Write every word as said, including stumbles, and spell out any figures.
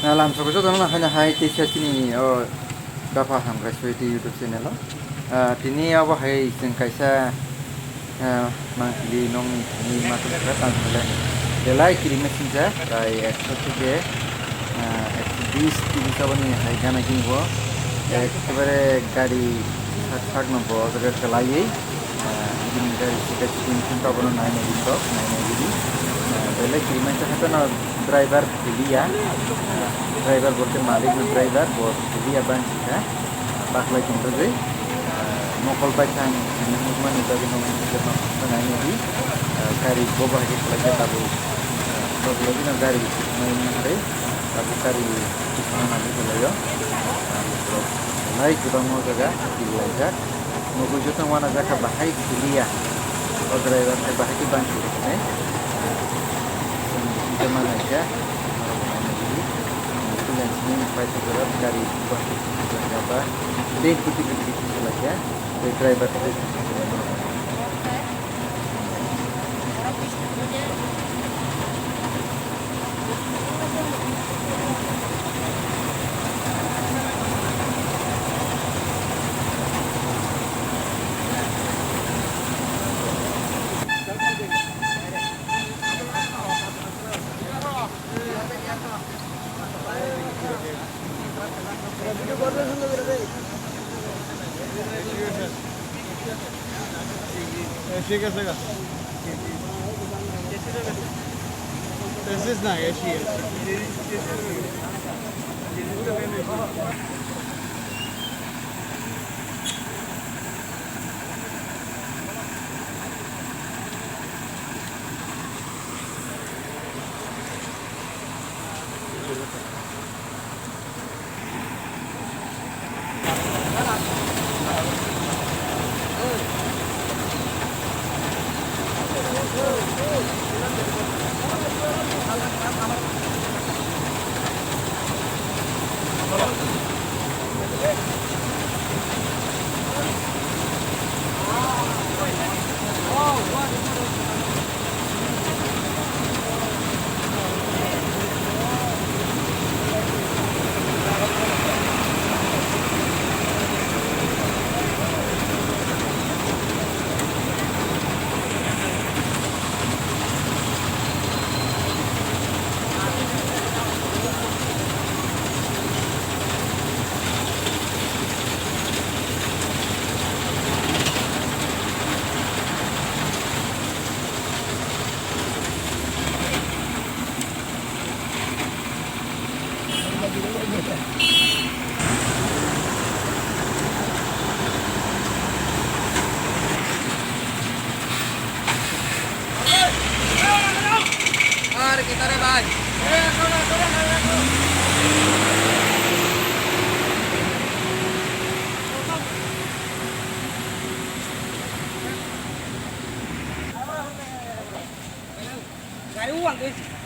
Ah, lamsoko jotono no haino hai teisa chini o Dopha Hamkrai Soiti YouTube channel o. Ah, tini obo hai chwng kaisa, ah, mangpili nokni thani matung kha tang khe belai kirima sinsa prai ekso theke, ah, ekso bis tiris aboni hai gana kini bo. Ekebare gari sak sak no bo o jaga kwlaiwi, ah, bini gari sika siki wngkha abono nainai rok nainai ridi. Ah, belai kirima khe haino driver kwliya. Driver bolte malik no driver bo kwliya bangsi kha. Baklai tong rwgwi, ah, mokol bai thang hinwi nukmani bagwi no nai nai di. Ah, gari bo bahai khe khlai khe tabuk, ah, tabuk lagi no gari nai nai hai tabuk gari kisana nai khe laio. Ah, lai kwbangma jaga kilaijak. Nugwi joto wana jaka bahai kwliya. O driver khe bahai khe bangsi rwkhnai. Chwng kisa ma naikha. Freelancing paisa jora gari ba. Tei kuti kuti kisa laikha. Tei driver tei. ঠিক আছে গা। এসিস না, AC, AC. Gari uang guys.